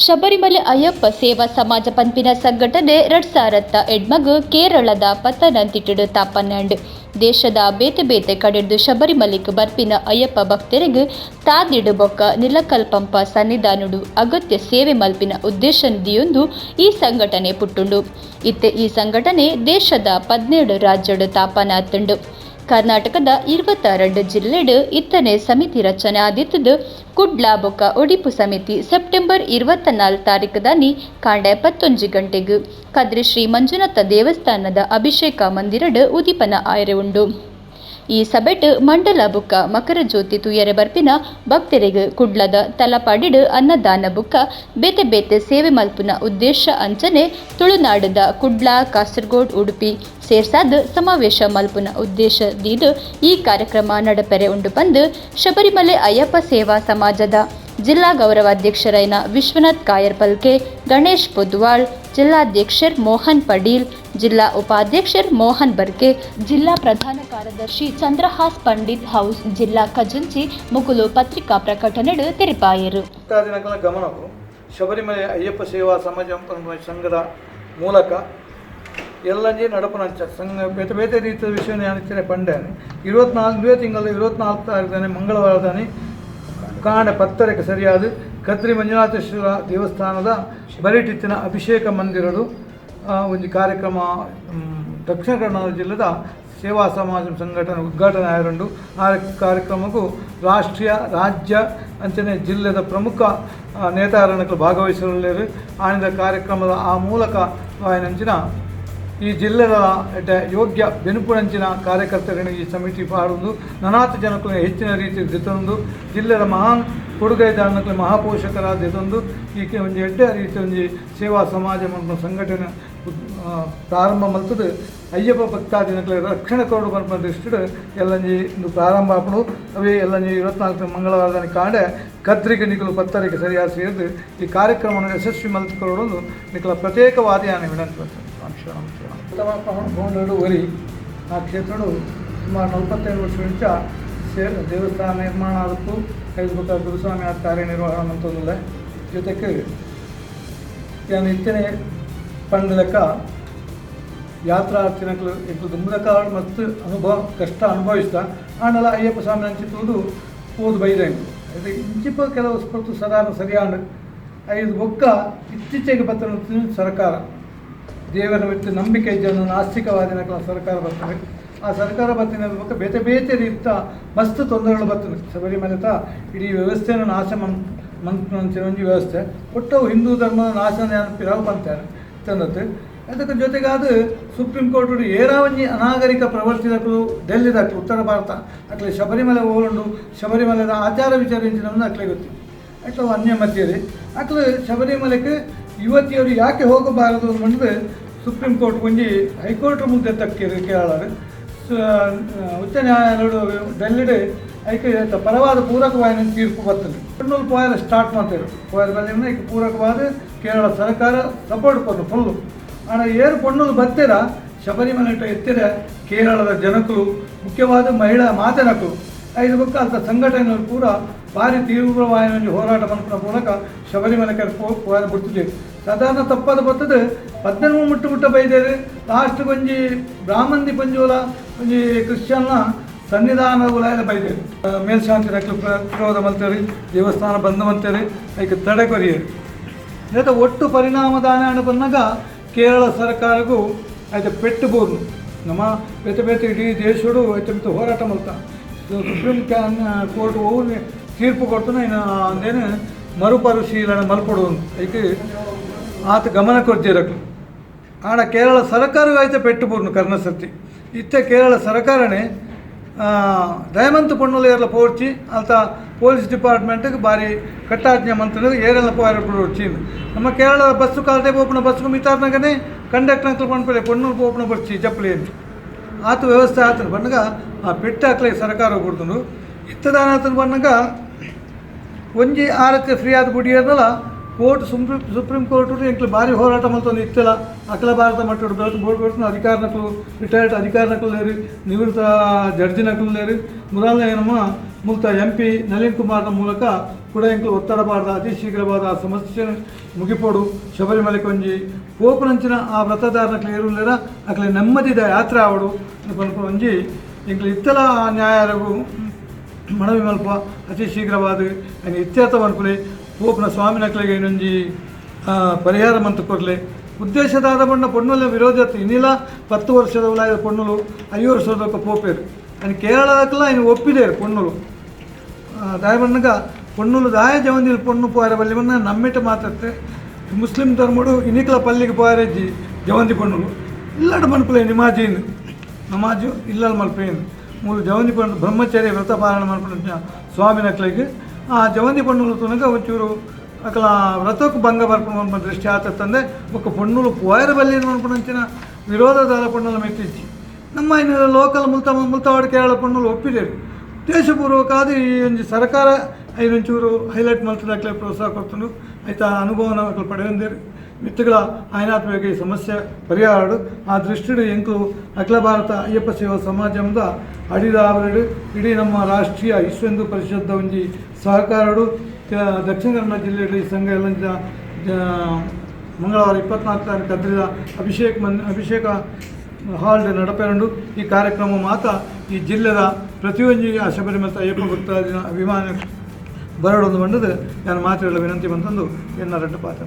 ಶಬರಿಮಲೆ ಅಯ್ಯಪ್ಪ ಸೇವಾ ಸಮಾಜ ಪನ್ಪಿನ ಸಂಘಟನೆ ರಡ್ಸಾರತ್ತ ಎಡ್ಮಗ್ ಕೇರಳದ ಪತ್ತನಂತಿಟ್ಟುಡು ತಾಪನ್ನಂಡ್. ದೇಶದ ಬೇತೆ ಬೇತೆ ಕಡೆಡ್ದು ಶಬರಿಮಲೆಕ್ ಬರ್ಪಿನ ಅಯ್ಯಪ್ಪ ಭಕ್ತರಿಗ್ ತಾದಿಡು ಬೊಕ್ಕ ನಿಲಕ್ಕಲ್ ಪಂಪ ಸನ್ನಿಧಾನಡು ಅಗತ್ಯ ಸೇವೆ ಮಲ್ಪಿನ ಉದ್ದೇಶ ದಿಯೊಂದು ಈ ಸಂಘಟನೆ ಪುಟ್ಟುಂಡು. ಇತ್ತೆ ಈ ಸಂಘಟನೆ ದೇಶದ 17 ರಾಜ್ಯಡ್ ತಾಪನಾತುಂಡು. ಕರ್ನಾಟಕದ 22 ಜಿಲ್ಲೆಡ್ ಇತ್ತನೆ ಸಮಿತಿ ರಚನೆ ಆದಿತ್ತದು. ಕುಡ್ಲ ಬೊಕ್ಕ ಒಡಿಪು ಸಮಿತಿ ಸೆಪ್ಟೆಂಬರ್ 24 ತಾರೀಕುದಾನಿ ಕಾಂಡೆ 11 ಗಂಟೆಗ್ ಕದ್ರಿ ಶ್ರೀ ಮಂಜುನಾಥ ದೇವಸ್ಥಾನದ ಅಭಿಷೇಕ ಮಂದಿರಡ್ ಉದಿಪನ ಆಯರೆ ಉಂಡು. ಈ ಸಭೆಟ್ ಮಂಡಲ ಬೊಕ್ಕ ಮಕರ ಜ್ಯೋತಿ ತೂಯರೆ ಬರ್ಪಿನ ಭಕ್ತರಿಗೆ ಕುಡ್ಲದ ತಲಪಾಡಿಡ್ ಅನ್ನದಾನ ಬೊಕ್ಕ ಬೇತೆ ಬೇತೆ ಸೇವೆ ಮಲ್ಪುನ ಉದ್ದೇಶ ಅಂಚನೆ ತುಳುನಾಡದ ಕುಡ್ಲ, ಕಾಸರಗೋಡ್, ಉಡುಪಿ ಸೇರ್ಸಾದ್ ಸಮಾವೇಶ ಮಲ್ಪುನ ಉದ್ದೇಶ ದೀದ್ ಈ ಕಾರ್ಯಕ್ರಮ ನಡಪೆರೆ ಉಂಡು ಪಂದ್ ಶಬರಿಮಲೆ ಅಯ್ಯಪ್ಪ ಸೇವಾ ಸಮಾಜದ ಜಿಲ್ಲಾ ಗೌರವಾಧ್ಯಕ್ಷರಾಯಿನ ವಿಶ್ವನಾಥ್ ಕಾಯರ್ ಪಲ್ಕೆ, ಗಣೇಶ್ ಪೊದ್ವಾಳ್, ಜಿಲ್ಲಾಧ್ಯಕ್ಷರ್ ಮೋಹನ್ ಪಡೀಲ್, ಜಿಲ್ಲಾ ಉಪಾಧ್ಯಕ್ಷರ್ ಮೋಹನ್ ಬರ್ಕೆ, ಜಿಲ್ಲಾ ಪ್ರಧಾನ ಕಾರ್ಯದರ್ಶಿ ಚಂದ್ರಹಾಸ್ ಪಂಡಿತ್ ಹೌಸ್, ಜಿಲ್ಲಾ ಖಜಾಂಚಿ ಮುಕುಲು ಪತ್ರಿಕಾ ಪ್ರಕಟಣೆಡ್ ತೆರಿಪಾಯೆರು. ದಿನಗಳ ಗಮನವು ಶಬರಿಮಲೆ ಅಯ್ಯಪ್ಪ ಸೇವಾ ಸಮಾಜ ಸಂಘದ ಮೂಲಕ ಎಲ್ಲಂಜಿ ನಡಪುನಂಚ ಸಂಘ ಬೇತೆ ಬೇತೆ ರೀತಿಯ ವಿಷಯ ನಾನು ಪಂಡೆ. 24 ತಿಂಗಳ 24 ತಾರೀಕು ಮಂಗಳವಾರದಾನೆ ಕಾಂಡೆ 10:30ಕ್ಕೆ ಸರಿಯಾದ ಕದ್ರಿ ಮಂಜುನಾಥೇಶ್ವರ ದೇವಸ್ಥಾನದ ಬರಿಟಿತ್ತಿನ ಅಭಿಷೇಕ ಮಂದಿರಡು ಒಂದು ಕಾರ್ಯಕ್ರಮ ದಕ್ಷಿಣ ಕನ್ನಡ ಜಿಲ್ಲೆದ ಸೇವಾ ಸಮಾಜ ಸಂಘಟನೆ ಉದ್ಘಾಟನೆ ಆಯರುಂಡು. ಆ ಕಾರ್ಯಕ್ರಮಕ್ಕೂ ರಾಷ್ಟ್ರೀಯ, ರಾಜ್ಯ ಅಂಚನೆ ಜಿಲ್ಲೆದ ಪ್ರಮುಖ ನೇತಾರನಕ್ಕೂ ಭಾಗವಹಿಸಲೇರು. ಆನಿದ ಕಾರ್ಯಕ್ರಮದ ಆ ಮೂಲಕ ಆಯನಂಚಿನ ಈ ಜಿಲ್ಲೆದ ಯೋಗ್ಯ ಬೆನುಪುಣಂಚಿನ ಕಾರ್ಯಕರ್ತರನ್ನು ಈ ಸಮಿತಿ ಪಾಡುವುದು ನನಾತು ಜನಕ್ಕೂ ಹೆಚ್ಚಿನ ರೀತಿ ದಿತೊಂದು ಜಿಲ್ಲೆದ ಮಹಾನ್ ಕೊಡುಗೈದಾರನಕ್ಕೂ ಮಹಾಪೋಷಕರಾದ ದಿತೊಂದು ಈ ಒಂಜಿ ಎಡ್ಡೆ ರೀತಿ ಒಂಜಿ ಸೇವಾ ಸಮಾಜ ಸಂಘಟನೆ ಪ್ರಾರಂಭ ಮಲ್ತದು. ಅಯ್ಯಪ್ಪ ಭಕ್ತಾದಿನಕ್ಲೆ ರಕ್ಷಣೆ ಕೊರಡು ಪನ್ಪುನ ದೃಷ್ಟಿಡ್ ಎಲ್ಲಂಜಿ ಇಂದು ಪ್ರಾರಂಭ ಆಪುಂಡು. ಅವೇ ಎಲ್ಲಂಜಿ 24 ಮಂಗಳವಾರದಾನಿ ಕಾಂಡೆ ಕದ್ರಿಗೆ ನಿಕಲು 10:30ಕ್ಕೆ ಸರಿಯಾದ ಸೇರಿದು ಈ ಕಾರ್ಯಕ್ರಮವನ್ನು ಯಶಸ್ವಿ ಮಲ್ತ್ ಕೊರಡು ನಿಕಲ ಪ್ರತ್ಯೇಕವಾದಿ ಆನೆ ವಿನಂತಿ ಮಾಡ್ತೇನೆ. ಶರಣಂ ಶರಣಂ. ಉತ್ತಮ ಗೌಂಡರು ಒರಿ ಆ ಕ್ಷೇತ್ರಡು ಸುಮಾರು 45 ವರ್ಷ ದೇವಸ್ಥಾನ ನಿರ್ಮಾಣ ಆದಕ್ಕೂ ಐದು ಬೊಕ್ಕ ಗುರುಸ್ವಾಮಿ ಆದ ಕಾರ್ಯನಿರ್ವಹಣೆ ಮಂತೊಂದುಲ್ಲೆ. ಜೊತೆಗೆ ಯಾನ್ ಇತ್ತನೆ ಪಂಡ ಲೆಕ್ಕ ಯಾತ್ರಾರ್ಥಿನಕ್ಲು ಎಂಕುಲು ದುಂಬುದ ಕಾಲಡ್ ಮಸ್ತ್ ಅನುಭವ ಕಷ್ಟ ಅನುಭವಿಸ್ತ ಆಂಡಲ ಅಯ್ಯಪ್ಪ ಸ್ವಾಮಿ ಅಂಚಿ ತೂದು ಪೋದು ಬೈದ ಎಂಕುಲು. ಅದು ಇಂಚಿಪ ಕೆಲವು ಸ್ಪರ್ತು ಸದಾನ ಸರಿಯಾಂಡ್ ಐದು ಬೊಕ್ಕ ಇತ್ತೀಚೆಗೆ ಬತ್ತನ ಸರ್ಕಾರ ದೇವರ ಮಿತ್ತು ನಂಬಿಕೆ ಜನ ನಾಸ್ತಿಕವಾದಿನಕ್ಲ ಸರ್ಕಾರ ಬರ್ತದೆ. ಆ ಸರ್ಕಾರ ಬತ್ತಿನ ಬೊಕ್ಕ ಬೇತೆ ಬೇತೆ ರೀತ ಮಸ್ತ್ ತೊಂದರೆಗಳು ಬರ್ತದೆ. ಶಬರಿಮಲೆತ ಇಡೀ ವ್ಯವಸ್ಥೆಯನ್ನು ನಾಶ ಮನ್ಪುನಂಚಿನ ಒಂಜಿ ವ್ಯವಸ್ಥೆ ಒಟ್ಟು ಹಿಂದೂ ಧರ್ಮದ ನಾಶ ಪಿರವು ಪಂತಾರೆ ತಂದತ್ತು. ಅದಕ್ಕೆ ಜೊತೆಗಾದ ಸುಪ್ರೀಂ ಕೋರ್ಟ್ ಏರಾವಂಜಿ ಅನಾಗರಿಕ ಪ್ರವರ್ತಿದಕ್ಲು ಡೆಲ್ಲಿದಕ್ಲು ಉತ್ತರ ಭಾರತ ಅಕ್ಲೆ ಶಬರಿಮಲೆ ಓಲುಂಡು ಶಬರಿಮಲೆದ ಆಚಾರ ವಿಚಾರ ಇಂಚಿನ ಅಕ್ಲೆ ಗೊತ್ತಿ ಅಟ್ಲ ಅನ್ಯ ಮಧ್ಯೆ ಅಕ್ಲು ಶಬರಿಮಲೆಗೆ ಯುವತಿಯರು ಯಾಕೆ ಹೋಗಬಾರದು ಅಂದು ಸುಪ್ರೀಂ ಕೋರ್ಟ್ ಒಂಜಿ ಹೈಕೋರ್ಟ್ ಮುಂದೆ ತಕ್ಕಿರು ಕೇರಳರು ಉಚ್ಚ ನ್ಯಾಯಾಲಯಡು ಡೆಲ್ಲಿಡ್ ಐಕೆ ಪರವಾದ ಪೂರಕವಾದ ತೀರ್ಪು ಬರ್ತದೆ. ಪೊಣ್ಣುಲು ಪೋಯರ ಸ್ಟಾರ್ಟ್ ಮಾಡ್ತಾರೆ ಪೋಯರ ಬಂದಿನ ಐಕೆ ಪೂರಕವಾದ ಕೇರಳ ಸರ್ಕಾರ ಸಪೋರ್ಟ್ ಕೊಡ್ತು ಫುಲ್ಲು. ಆಣ ಏರು ಪೊಣ್ಣುಲು ಬತ್ತೀರ ಶಬರಿಮಲೆ ಎತ್ತಿರ ಕೇರಳದ ಜನಕರು ಮುಖ್ಯವಾದ ಮಹಿಳಾ ಮಾತನಕರು ಐದು ಬೊಕ್ಕ ಅಂತ ಸಂಘಟನೆಗಳು ಪೂರ ಭಾರಿ ತೀವ್ರವಾದ ಒಂಜಿ ಹೋರಾಟ ಮನ್ಪುನ ಮೂಲಕ ಶಬರಿಮಲೆ ಪೋಯರ ಬಿಡ್ತಿದ್ದೇವೆ. ಸಾಧಾರಣ ತಪ್ಪದ ಬರ್ತದೆ 18 ಮುಟ್ಟು ಮುಟ್ಟ ಬೈದೇರು ಲಾಸ್ಟ್ ಒಂಜಿ ಬ್ರಾಹ್ಮಂದಿ ಪಂಜೋಲ ಒಂಜಿ ಕ್ರಿಶ್ಚಿಯನ್ನ ಸನ್ನಿಧಾನ ಉಲಾಯದ ಬೈದೇರು ಮೇಲ್ಶಾಂತಿ ರಕ್ಲು ವಿರೋಧ ಮಲ್ತೇರಿ ದೇವಸ್ಥಾನ ಬಂದ್ ಮಂತೇರಿ ಐಕೆ ತಡೆ ಕೊರಿಯರು. ನೇತ ಒಟ್ಟು ಪರಿಣಾಮದಾನ ಬಂದಾಗ ಕೇರಳ ಸರ್ಕಾರಕ್ಕೂ ಐತೆ ಪೆಟ್ಟು ನಮ್ಮ ಬೇತೆ ಬೇತೆ ಇಡೀ ದೇಶಡು ಐತೆ ಮಿತ್ತ ಹೋರಾಟ ಮಲ್ತ ಸುಪ್ರೀಂ ಕೋರ್ಟ್ ಹೋಗಿ ತೀರ್ಪು ಕೊಡ್ತಾನೆ ಅಂದೇನು ಮರುಪರಿಶೀಲನೆ ಮಲ್ಪಡು ಐಕೆ ಆತ ಗಮನ ಕೊರ್ಜಿರಕ್ಲು. ಆಡ ಕೇರಳ ಸರ್ಕಾರವೂ ಐತೆ ಪೆಟ್ಟು ಬೂರ್ನು ಕರ್ನಸರ್ತಿ ಇತ್ತೆ ಕೇರಳ ಸರ್ಕಾರನೇ ದಯಮಂತ ಪೊಣ್ಣುಲು ಏರ್ಲ ಪೋರ್ಚಿ ಅಲ್ತ ಪೊಲೀಸ್ ಡಿಪಾರ್ಟ್ಮೆಂಟ್ಗೆ ಭಾರಿ ಕಟ್ಟಾಜ್ಞೆ ಮಂತ್ರಿ ಏರೆಲ್ಲ ಪೋರ್ಚಿ. ನಮ್ಮ ಕೇರಳ ಬಸ್ಸು ಕಾಲ್ದೆ ಪೋಪುನ ಬಸ್ಸು ಮಿತಾರ್ನಾಗನೇ ಕಂಡಕ್ಟರ್ ಅಂಕಲ್ ಪನ್ಪಲೆ ಪೊಣ್ಣುಲು ಪೋಪುನ ಬರ್ಚಿ ಜಪ್ಪಲಿ ಆತ ವ್ಯವಸ್ಥೆ ಆತನ ಬಣ್ಣಗ ಆ ಪೆಟ್ಟು ಹಾಕ್ಲೆ ಸರ್ಕಾರ ಕೊಡ್ತುಂಡು. ಇತ್ತದಾನ ಆತನ ಬಣ್ಣಗ ಒಂಜಿ ಆರಕ್ಕೆ ಫ್ರೀ ಆದ ಬುಡಿಯರ್ನಲ್ಲ ಕೋರ್ಟ್ ಸುಪ್ರೀಂ ಕೋರ್ಟ್ ಎಂಕ್ಲು ಭಾರಿ ಹೋರಾಟ ಮಲ್ತೊಂದು ಇತ್ತಲ್ಲ ಅಖಿಲ ಭಾರತ ಮಟ್ಟದ ಬೋರ್ಡ್ ಕೊಡ್ತು ಅಧಿಕಾರ ನಕಲು ರಿಟೈರ್ಡ್ ಅಧಿಕಾರ ನಕಲು ಲೇರು ನಿವೃತ್ತ ಜಡ್ಜಿ ನಕಲು ಲೇರು ಮುರಾಲ್ ನಮ್ಮ ಮುಲ್ತ ಎಂ ಪಿ ನಳಿನ್ ಕುಮಾರ್ನ ಮೂಲಕ ಕೂಡ ಎಂಕುಲು ಒತ್ತಡ ಪಾಡ್ದ ಅತಿ ಶೀಘ್ರವಾದ ಆ ಸಮಸ್ಯೆ ಮುಗಿಪೋಡು. ಶಬರಿಮಲೆಗೆ ಒಂಜಿ ಪೋಪುನಂಚಿನ ಆ ವ್ರತದಾರನಕ್ಲೆ ಏರುಲ್ಲೆರ ಅಕ್ಲೆ ನೆಮ್ಮದಿದ ಯಾತ್ರೆ ಆವಡು ಪನ್ಪುನ ಒಂಜಿ ಎಂಕ್ಲು ಇತ್ತಲ ಆ ನ್ಯಾಯಾಲಯಗು ಮನವಿ ಮಲ್ಪ. ಅತಿ ಶೀಘ್ರವಾದ ಐನ್ ಇತ್ಯರ್ಥ ಮನ್ಪುಲೆ, ಪೋಪುನ ಸ್ವಾಮಿನಕ್ಲೆಗ್ ಐನೊಂಜಿ ಪರಿಹಾರ ಮಂತ್ ಕೊರ್ಲೆ. ಉದ್ದೇಶದಾದ ಪಂಡ ಪೊಣ್ಣುಲ ವಿರೋಧ ಇನಿಲ 10 ವರ್ಷದ ಉಲಾಯಿದ ಪೊಣ್ಣುಲು 5 ವರ್ಷದ ಪೋಪೇರು ಐನ್ ಕೇರಳದಕ್ಲ ಐನ್ ಒಪ್ಪಿದೇರು ಪೊಣ್ಣುಲು. ದಾಯ ಪನ್ನಗ ಪೊಣ್ಣುಲು ದಾಯ ಜವಂದಿಲ್ ಪೊಣ್ಣು ಪೋಯರ ಬಲ್ಲಿ ಪಂಡ ನಮ್ಮೆಟ ಮಾತತ್ತೆ. ಮುಸ್ಲಿಂ ಧರ್ಮಡು ಇನಿಕ್ಲ ಪಲ್ಲಿಗೆ ಪೋಯರೆಜ್ಜಿ ಜವಂದಿ ಪೊಣ್ಣುಲು ಇಲ್ಲಡ ಮನ್ಪುಲೆ ನಿಮಾಜೀನ್ ನಮಾಜು ಇಲ್ಲಲ್ ಮಲ್ಪೇನು. ಮೂಲು ಜವಂದಿ ಪಣ್ಣು ಬ್ರಹ್ಮಚರ್ಯ ವ್ರತ ಪಾಲನೆ ಮಲ್ಪುನ ಸ್ವಾಮಿನಕ್ಲೆಗ್ ಆ ಜವಂದಿ ಪೊಣ್ಣುಲು ತೂನಗ ಒಂಚೂರು ಅಕಲ ವ್ರತಕ್ಕೆ ಭಂಗ ಬರ್ಪುನ ಮನ್ಪುನ ದೃಷ್ಟಿ ಆತಂದೆ ಬೊಕ್ಕ ಪೊಣ್ಣುಲು ಪೋಯರ ಬಲ್ಲಿ ಮನ್ಪುನಂಚಿನ ವಿರೋಧದಾದ ಪೊಣ್ಣುಲ ಮಿತ್ತಿಜ್ಜಿ. ನಮ್ಮ ಇನ್ನು ಲೋಕಲ್ ಮುಲ್ತವಾಡ ಕೇರಳ ಪೊಣ್ಣುಲು ಒಪ್ಪಿದೇರು. ಉದ್ದೇಶಪೂರ್ವಕ ಆದ್ ಈ ಒಂಜಿ ಸರ್ಕಾರ ಐನೊಂಚೂರು ಹೈಲೈಟ್ ಮಲ್ತದಕ್ಲೆ ಪ್ರೋತ್ಸಾಹ ಕೊರ್ತುಂಡು. ಐತ ಅನುಭವನ ಅಕುಲು ಪಡೆಯೊಂದೇರು. ಮಿತ್ತುಗಳ ಆಯ್ನಾತ್ಮೇಗ ಈ ಸಮಸ್ಯೆ ಪರಿಹಾರ. ಆ ದೃಷ್ಟಿಡ್ ಎಂಕುಲು ಅಖಿಲ ಭಾರತ ಅಯ್ಯಪ್ಪ ಸೇವಾ ಸಮಾಜದ ಅಡಿದಾವರೆಡು ಇಡೀ ನಮ್ಮ ರಾಷ್ಟ್ರೀಯ ವಿಶ್ವ ಹಿಂದೂ ಪರಿಷತ್ ಒಂಜಿ ಸಹಕಾರಡು ದಕ್ಷಿಣ ಕನ್ನಡ ಜಿಲ್ಲೆಯಲ್ಲಿ ಈ ಸಂಘ ಎಲ್ಲಂಜ ಮಂಗಳವಾರ 24 ತಾರೀಕು ಕದ್ರಿದ ಅಭಿಷೇಕ ಹಾಲ್ ನಡಪೆರಂಡು. ಈ ಕಾರ್ಯಕ್ರಮ ಮಾತ ಈ ಜಿಲ್ಲೆದ ಪ್ರತಿಯೊಂಜಿ ಆ ಶಬರಿಮಲೆ ಅಯ್ಯಪ್ಪ ಭಕ್ತಾದಿನ ಅಭಿಮಾನ ಬರಡೊಂದು ಬಂದದ್ದು ನಾನು ಮಾತುಗಳ ವಿನಂತಿ ಬಂತಂದು ಎನ್ನ ರಡ್ಡು ಪಾತ್ರ.